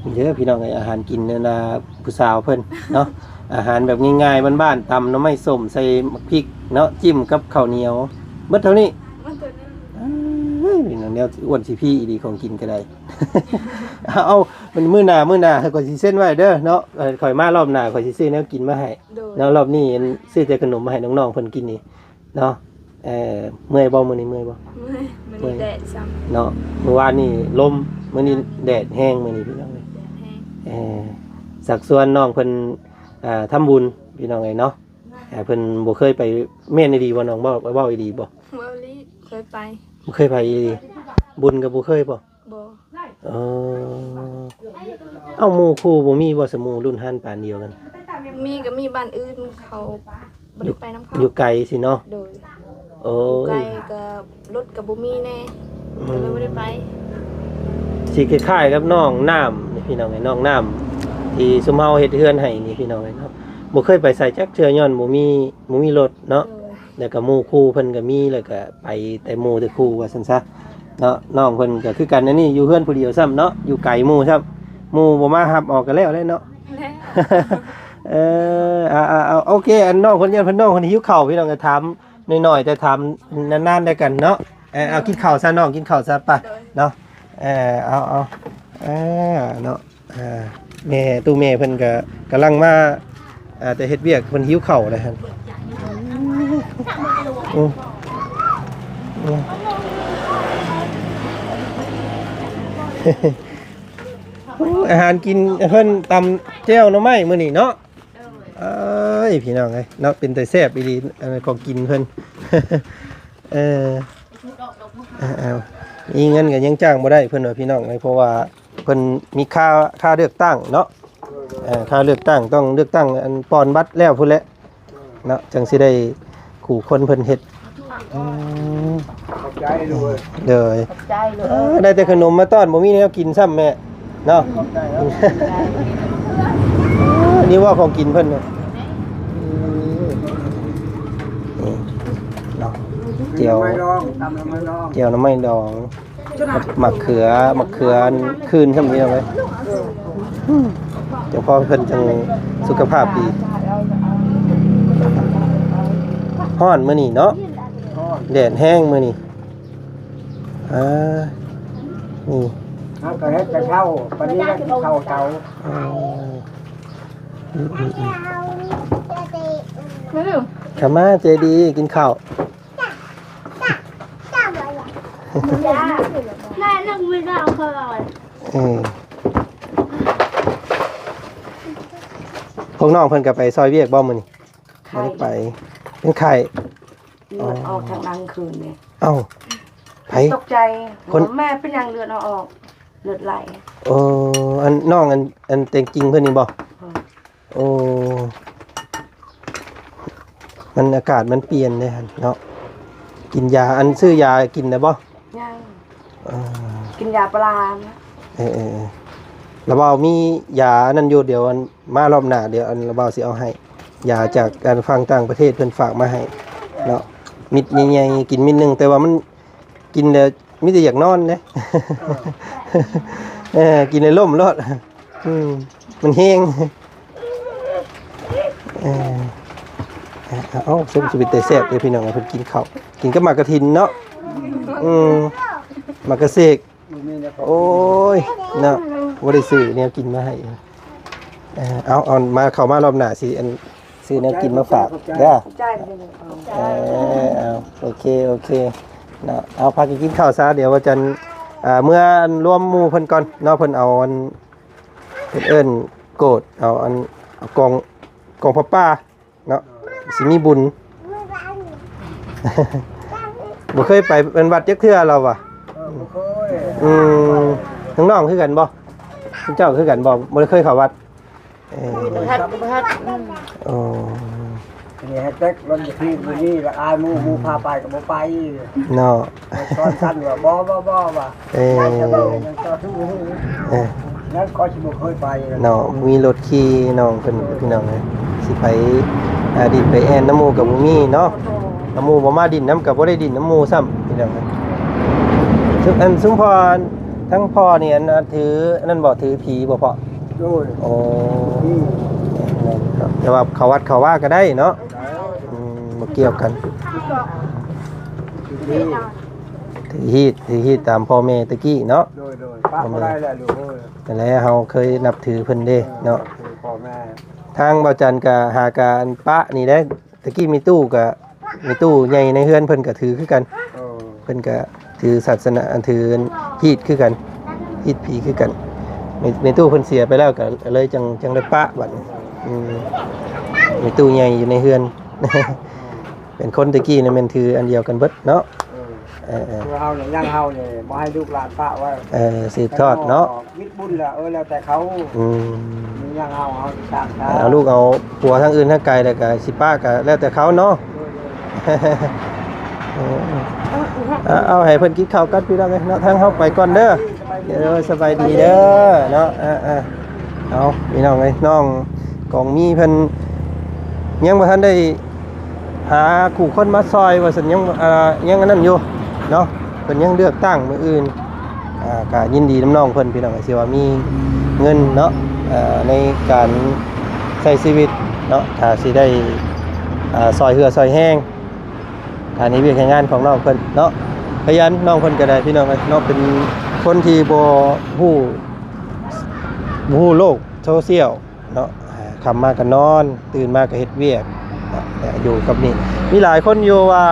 ນີ້ເດີພີ່ນ້ອງເອີຍ ອາຫານກິນອັນນ່າຜູ້ສາວເພິ່ນເນາະ. ອາຫານແບບງ່າຍໆ ບ້ານໆ ຕຳໜໍ່ໄມ້ສົ້ມໃສ່ໝາກພິກເນາະ ຈິ້ມກັບເຂົ້າໜຽວ. ໝົດເທົ່ານີ້? ໝົດເທົ່ານີ້. ເອີຍ ແນວອ້ວນຊິພີອີ່ຫຼີ ຂອງກິນກໍໄດ້. ເອົາ ມື້ໜ້າ ມື້ໜ້າຂ້ອຍຊິເຊັນໄວ້ເດີເນາະ. ເອີ ຂ້ອຍມາລອບໜ້າ ຂ້ອຍຊິຊື້ແນວກິນມາໃຫ້. ໂດຍ. ເນາະ ລອບນີ້ຊື້ແຕ່ຂະໜົມມາໃຫ້ນ້ອງໆເພິ່ນກິນນີ້ເນາະ. ເອີ ເມື່ອຍບໍ່ມື້ນີ້ ເມື່ອຍບໍ່? ເມື່ອຍ ມື້ນີ້ແດດຊ້ຳເນາະ. ມື້ວານນີ້ລົມ ມື້ນີ້ແດດແຮງ ມື້ນີ້ພີ່ນ້ອງເອີຍ. ແດດແຮງ. ເອີ ຊັກຊວນນ້ອງເພິ່ນ ອ່າ ທຳບຸນພີ່ນ້ອງເອີຍເນາະ. ເອີ ເພິ່ນບໍ່ເຄີຍໄປ ແມ່ນອີ່ຫຼີບໍ່ນ້ອງ? ເວົ້າ ເວົ້າອີ່ຫຼີບໍ່? ເວົ້າອີ່ຫຼີ ເຄີຍໄປ. ບໍ່ເຄີຍໄປອີ່ຫຼີ. ບຸນກໍບໍ່ເຄີຍບໍ່? ບໍ່. ເອີ ເອົ້າ ໝູ່ຄູ່ບໍ່ມີບໍ່ ສະໝູ່ລຸ້ນຮ້ານປານດຽວກັນ? ມີກໍມີ ບ້ານອື່ນເຂົາບໍ່ໄດ້ໄປນຳເຂົາ. ຢູ່ໄກຊີ້ເນາະ? ໂດຍ. ໂອ້ຍ ຢູ່ໄກກໍລົດກໍບໍ່ມີແດ່. ອືມ ກໍເລີຍບໍ່ໄດ້ໄປ. ຊິຄ້າຍໆກັບນ້ອງນ້ຳນີ້ພີ່ນ້ອງເອີຍ ນ້ອງນ້ຳທີ່ຊຸມເຮົາເຮັດເຮືອນໃຫ້ນີ້ພີ່ນ້ອງເອີຍເນາະ. ບໍ່ເຄີຍໄປໃສຈັກເທື່ອ ຍ້ອນບໍ່ມີ ບໍ່ມີລົດເນາະ. ໂດຍ. ແລ້ວກໍໝູ່ຄູ່ເພິ່ນກໍມີ ແລ້ວກໍໄປແຕ່ໝູ່ແຕ່ຄູ່ວ່າຊັ້ນຊະເນາະ. ນ້ອງເພິ່ນກໍຄືກັນ ອັນນີ້ຢູ່ເຮືອນຜູ້ດຽວຊ້ຳເນາະ ຢູ່ໄກໝູ່ຊ້ຳ ໝູ່ບໍ່ມາຮັບອອກກໍແລ້ວແຫຼະເນາະ. ແລ້ວ. ເອີ ເອົາໆໆ ໂອເຄ ອັນນ້ອງເພິ່ນ ຢ້ານເພິ່ນ ນ້ອງເພິ່ນຫິວເຂົ້າພີ່ນ້ອງ ກໍຖາມໜ້ອຍໆ ແຕ່ຖາມນານໆ ແລ້ວກັນເນາະ. ເອີ ເອົາກິນເຂົ້າຊະນ້ອງ ກິນເຂົ້າຊະ ໄປເນາະ. ເອີ ເອົາໆ ເອີ ເນາະ. ອ່າ ແມ່ ຕູ້ແມ່ເພິ່ນກະກຳລັງມາ ອ່າ ແຕ່ເຮັດວຽກ ເພິ່ນຫິວເຂົ້າແລ້ວຫັ້ນ. ອືມ ອືມ ອາຫານກິນເພິ່ນຕຳແຈ່ວໜໍ່ໄມ້ມື້ນີ້ເນາະ. ເອີຍ ພີ່ນ້ອງເອີຍເນາະ ເປັນຕາແຊບອີ່ຫຼີ ອັນນັ້ນຂອງກິນເພິ່ນ. ເອີ ເອົາ ມີເງິນກໍຍັງຈ້າງບໍ່ໄດ້ເພິ່ນວ່າ ພີ່ນ້ອງເອີຍ ເພາະວ່າ ເພິ່ນມີຄ່າ ຄ່າເລືອກຕັ້ງເນາະ ເອີ ຄ່າເລືອກຕັ້ງ ຕ້ອງເລືອກຕັ້ງ ອັນ ປ່ອນບັດແລ້ວພຸ້ນແຫຼະເນາະ ຈັ່ງຊິໄດ້ຄູ່ຄົນເພິ່ນເຮັດ. ອືມ ຂອບໃຈລູກເອີຍ ໂດຍ ຂອບໃຈລູກເອີຍ ເອີ ໄດ້ແຕ່ຂະໜົມມາຕ້ອນ ບໍ່ມີແນວກິນຊ້ຳແມ່ເນາະ. ຂອບໃຈ ນີ້ວ່າຂອງກິນເພິ່ນນີ້ ອືມ ນີ້ເນາະ ແຈ່ວ ໜໍ່ໄມ້ດອງ ຕຳໜໍ່ໄມ້ດອງ ແຈ່ວໜໍ່ໄມ້ດອງ. ໝາກເຂືອ ໝາກເຂືອຄືນຊ້ຳ ພີ່ນ້ອງເອີຍ ອືມ ຈັ່ງພໍເພິ່ນຈັ່ງສຸຂະພາບດີ. ຮ້ອນມື້ນີ້ເນາະ ແດດແຮງມື້ນີ້ ອ່າ ນີ້ ເຮົາກໍເຮັດແຕ່ເຊົ້າ ປານນີ້ກໍກິນເຂົ້າເຊົ້າ. ອືມ ອືມ ອືມ ເຂົ້າມາ ໃຈດີ ກິນເຂົ້າ. ແມ່ນກບໍ່ໄດ້ເອົາເຂົ້າຫຼາຍ ເອີ ພວກນ້ອງເພິ່ນກໍໄປຊ່ອຍວຽກບໍ່ມື້ນີ້? ໄຂ້ ບໍ່ໄດ້ໄປ ເປັນໄຂ້ ເລືອດອອກ ອໍ ທາງຫຼັງຄືນນີ້. ເອົ້າ ໃຜ? ຕົກໃຈ ຄົນ ແມ່ເປັນຫຍັງເລືອດອອກ ເລືອດໄຫຼ. ເອີ ອັນນ້ອງ ອັນ ອັນແຕງກິ່ງເພິ່ນນີ້ບໍ່? ອໍ ໂອ້ ມັນ ອາກາດມັນປ່ຽນເດ້ເນາະ ກິນຢາ ອັນ ຊື້ຢາກິນແລ້ວບໍ່? ຍັງ ເອີ ກິນຢາປາລານະ. ເອີ ເອີ ເອີ ລະເບົາມີຢາອັນນັ້ນຢູ່ ດຽວອັນ ມາລອບໜ້າ ດຽວອັນ ລະເບົາຊິເອົາໃຫ້ ຢາຈາກອັນ ຝັ່ງຕ່າງປະເທດເພິ່ນຝາກມາໃຫ້ເນາະ ເມັດໃຫຍ່ໆ ກິນເມັດໜຶ່ງ ແຕ່ວ່າມັນກິນແລ້ວ ມີແຕ່ຢາກນອນເດ້ ເອີ ກິນແລ້ວລົ້ມໂລດ ອືມ ມັນແຮງ ເອີ ເອົ້າ ສົມຊິເປັນຕາແຊບເດ້ພີ່ນ້ອງ ເພິ່ນກິນເຂົ້າ ກິນກັບໝາກກະຖິນເນາະ ອືມ ໝາກກະເສກ ໂອ້ຍ ເນາະ ບໍ່ໄດ້ຊື້ແນວກິນມາໃຫ້ ເອີ ເອົາ ເອົາ ມາ ເຂົ້າມາລອບໜ້າຊິ ອັນ ຊື້ແນວກິນມາຝາກເດີ ຂອບໃຈ ເອີ ເອົາ ໂອເຄ ໂອເຄເນາະ ເອົາ ພາກັນກິນເຂົ້າຊະ ດຽວວ່າຈັ່ງ ອ່າ ເມືອລວມໝູ່ເພິ່ນກ່ອນເນາະ ເພິ່ນເອົາອັນ ເພິ່ນເອີ້ນໂກດ ເອົາອັນ ເອົາກອງ ກອງຜ້າປ່າເນາະ ຊິມີບຸນ ບໍ່ເຄີຍໄປເປັນວັດຈັກເທື່ອລາວວ່າ ເອີ ບໍ່ເຄີຍ ອືມ ນ້ອງໆ ຄືກັນບໍ່? ເຈົ້າຄືກັນບໍ່? ບໍ່ໄດ້ເຄີຍເຂົ້າວັດ ເອີ ບໍ່ທັນ ບໍ່ທັນ ອືມ ໂອ້ ນີ້ໃຫ້ເຕັກລົງທີ່ນີ້ລະ ອາຍໝູ່ ໝູ່ພາໄປກໍບໍ່ໄປເນາະ ສອນກັນວ່າ ບໍ່ ບໍ່ ບໍ່ ວ່າ ເອີ ຍັງຕໍ່ສູ້ ເອີ ນັ້ນກໍຊິບໍ່ເຄີຍໄປເນາະ ມີລົດຂີ່ນ້ອງເພິ່ນ ພີ່ນ້ອງເອີຍ ຊິໄປ ອ່າ ດິນໄປແອ່ນນຳໝູ່ກໍບໍ່ມີເນາະ ນຳໝູ່ບໍ່ມາດິນນຳ ກໍບໍ່ໄດ້ດິນນຳໝູ່ຊ້ຳ ພີ່ນ້ອງເອີຍ ຊຸ ອັນ ຊຸມພໍ່ ທາງພໍ່ນີ້ ອັນ ຖືອັນນັ້ນບໍ່ ຖືຜີບໍ່ພໍ່? ໂດຍ ໂອ້ ອືມ ແມ່ນເນາະ ແຕ່ວ່າເຂົ້າວັດເຂົ້າວາກໍໄດ້ເນາະ ໄດ້ ອືມ ບໍ່ກ່ຽວກັນ ຖືຮີດ ຖືຮີດຕາມພໍ່ແມ່ແຕ່ກີ້ເນາະ ໂດຍ ໂດຍ ປະບໍ່ໄດ້ແຫຼະລູກເອີຍ ນັ້ນແຫຼະ ເຮົາເຄີຍນັບຖືເພິ່ນເດ້ເນາະ ເອີ ຖືພໍ່ແມ່ ທາງບ່າວຈັນກໍຫາການປະນີ້ແຫຼະ ແຕ່ກີ້ມີຕູ້ກໍ ມີຕູ້ໃຫຍ່ໃນເຮືອນເພິ່ນກໍຖືຄືກັນ ເອີ ເພິ່ນກໍຖືສາສະໜາ ອັນ ຖືຮີດຄືກັນ ຮີດຜີຄືກັນ ແມ່ຕູ້ເພິ່ນເສຍໄປແລ້ວກໍເລີຍຈັ່ງ ຈັ່ງໄດ້ປະບັດນີ້ ອືມ ມີຕູ້ໃຫຍ່ຢູ່ໃນເຮືອນ ເປັນຄົນແຕ່ກີ້ນີ້ແມ່ນຖືອັນດຽວກັນເບິດເນາະ ເອີ ເອີ ເອີ ຄືເຮົານີ້ ຍັງເຮົານີ້ບໍ່ໃຫ້ລູກຫຼານປະໄວ້ ເອີ ສືບທອດເນາະ ມິດບຸນລະ ເອີ ແລ້ວແຕ່ເຂົາ ອືມ ຍັງເຮົາ ເຮົາສ້າງ ເອົາລູກເອົາຜົວທາງອື່ນທາງໄກ ແລ້ວກະຊິປະກະແລ້ວແຕ່ເຂົາເນາະ ເອີ ເອົາ ເອົາໃຫ້ເພິ່ນກິນເຂົ້າກັນ ພີ່ນ້ອງເອີຍເນາະ ທາງເຮົາໄປກ່ອນເດີ ເດີ ສະບາຍດີເດີເນາະ ເອີ ເອົາ ພີ່ນ້ອງເອີຍ ນ້ອງກອງມີເພິ່ນຍັງບໍ່ທັນໄດ້ ຫາຄູ່ຄົນມາຊ່ອຍວ່າຊັ້ນ ຍັງ ອ່າ ຍັງອັນນັ້ນຢູ່ເນາະ ເພິ່ນຍັງເລືອກຕັ້ງມື້ອື່ນ ອ່າ ກະຍິນດີນຳນ້ອງເພິ່ນ ພີ່ນ້ອງ ທີ່ວ່າມີເງິນເນາະ ເອີ ໃນການໃຊ້ຊີວິດເນາະ ຖ້າຊິໄດ້ ອ່າ ຊ່ອຍເຫື່ອຊ່ອຍແຮງ ການເຮັດວຽກເຮັດງານຂອງນ້ອງເພິ່ນເນາະ ຂະຫຍັນ ນ້ອງເພິ່ນກໍໄດ້ ພີ່ນ້ອງເອີຍເນາະ ເປັນຄົນທີ່ບໍ່ຮູ້ ບໍ່ຮູ້ໂລກໂຊຊຽວ ເນາະ ອ່າ ຄ່ຳມາກໍນອນ ຕື່ນມາກໍເຮັດວຽກ ເນາະ ຢູ່ກັບນີ້ ມີຫຼາຍຄົນຢູ່ວ່າ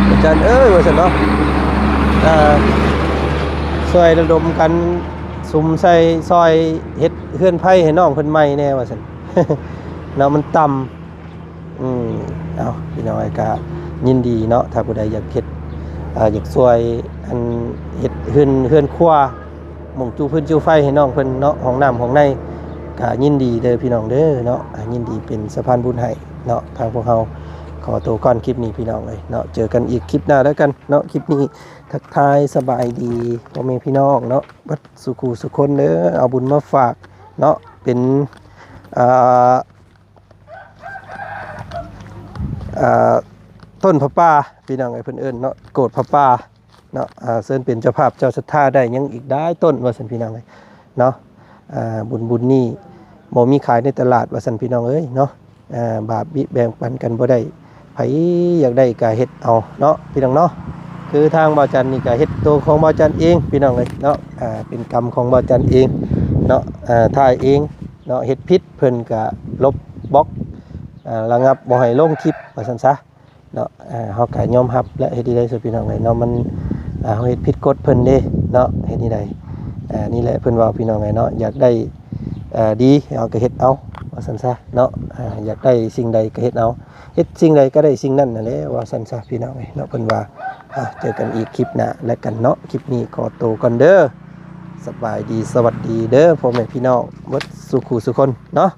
ອາຈານເອີຍ ວ່າຊັ້ນເນາະ ອ່າ ຊ່ວຍລະດົມກັນສຸມໃສ່ ຊ່ອຍເຮັດເຮືອນໄຟໃຫ້ນ້ອງເພິ່ນໃໝ່ແດ່ ວ່າຊັ້ນເນາະ ມັນຕ່ຳ ອືມ ເອົາ ພີ່ນ້ອງເອີຍ ກະຍິນດີເນາະ ຖ້າຜູ້ໃດຢາກເຮັດ ເອີ ຢາກຊ່ວຍ ອັນ ເຮັດເຮືອນ ເຮືອນຄົວ ມຸງຈູພື້ນຈູໄຟໃຫ້ນ້ອງເພິ່ນເນາະ ຫ້ອງນ້ຳຫ້ອງໃນ ກະຍິນດີເດີພີ່ນ້ອງເດີເນາະ ອ່າ ຍິນດີເປັນສະພານບຸນໃຫ້ເນາະ. ທາງພວກເຮົາຂໍໂຕກ່ອນຄລິບນີ້ພີ່ນ້ອງເອີຍເນາະ ເຈີກັນອີກຄລິບໜ້າແລ້ວກັນເນາະ. ຄລິບນີ້ທັກທາຍສະບາຍດີພໍ່ແມ່ພີ່ນ້ອງເນາະ ເບິດສູ່ຄູ່ສູ່ຄົນເດີ ເອົາບຸນມາຝາກເນາະ ເປັນ ອ່າ ອ່າ ຕົ້ນຜ້າປ່າພີ່ນ້ອງເອີຍ ເພິ່ນເອີ້ນເນາະ ໂກດຜ້າປ່າເນາະ ອ່າ ເຊີນເປັນເຈົ້າພາບເຈົ້າສັດທາໄດ້ ຍັງອີກຫຼາຍຕົ້ນວ່າຊັ້ນພີ່ນ້ອງເອີຍເນາະ. ອ່າ ບຸນບຸນນີ້ບໍ່ມີຂາຍໃນຕະຫຼາດວ່າຊັ້ນພີ່ນ້ອງເອີຍເນາະ ອ່າ ບາບບິແບ່ງປັນກັນບໍ່ໄດ້ ໃຜຢາກໄດ້ກະເຮັດເອົາເນາະພີ່ນ້ອງເນາະ. ຄືທາງບ່າວຈັນນີ້ກະເຮັດໂຕຂອງບ່າວຈັນເອງພີ່ນ້ອງເອີຍເນາະ ອ່າ ເປັນກຳຂອງບ່າວຈັນເອງເນາະ ອ່າ ຖ່າຍເອງເນາະ ເຮັດຜິດເພິ່ນກະລົບບລັອກ ອ່າ ລະງັບບໍ່ໃຫ້ລົງຄລິບວ່າຊັ້ນຊະເນາະ. ອ່າ ເຮົາກະຍອມຮັບແຫຼະ ເຮັດໃດໃດຊະພີ່ນ້ອງເອີຍເນາະ ມັນ ອ່າ ເຮົາເຮັດຜິດກົດເພິ່ນເດ້ເນາະ ເຮັດໃດໃດ ອ່າ ນີ້ແຫຼະເພິ່ນເວົ້າພີ່ນ້ອງເອີຍເນາະ ຢາກໄດ້ ອ່າ ດີເຮົາກະເຮັດເອົາວ່າຊັ້ນຊະເນາະ ອ່າ ຢາກໄດ້ສິ່ງໃດກະເຮັດເອົາ ເຮັດສິ່ງໃດກະໄດ້ສິ່ງນັ້ນນັ້ນແຫຼະວ່າຊັ້ນຊະພີ່ນ້ອງເອີຍເນາະ ເພິ່ນວ່າ. ອ່າ ເຈີກັນອີກຄລິບໜ້າແລ້ວກັນເນາະ ຄລິບນີ້ຂໍໂຕກ່ອນເດີ ສະບາຍດີ ສະຫວັດດີເດີພໍ່ແມ່ພີ່ນ້ອງເບິດສູ່ຄູ່ສູ່ຄົນເນາະ.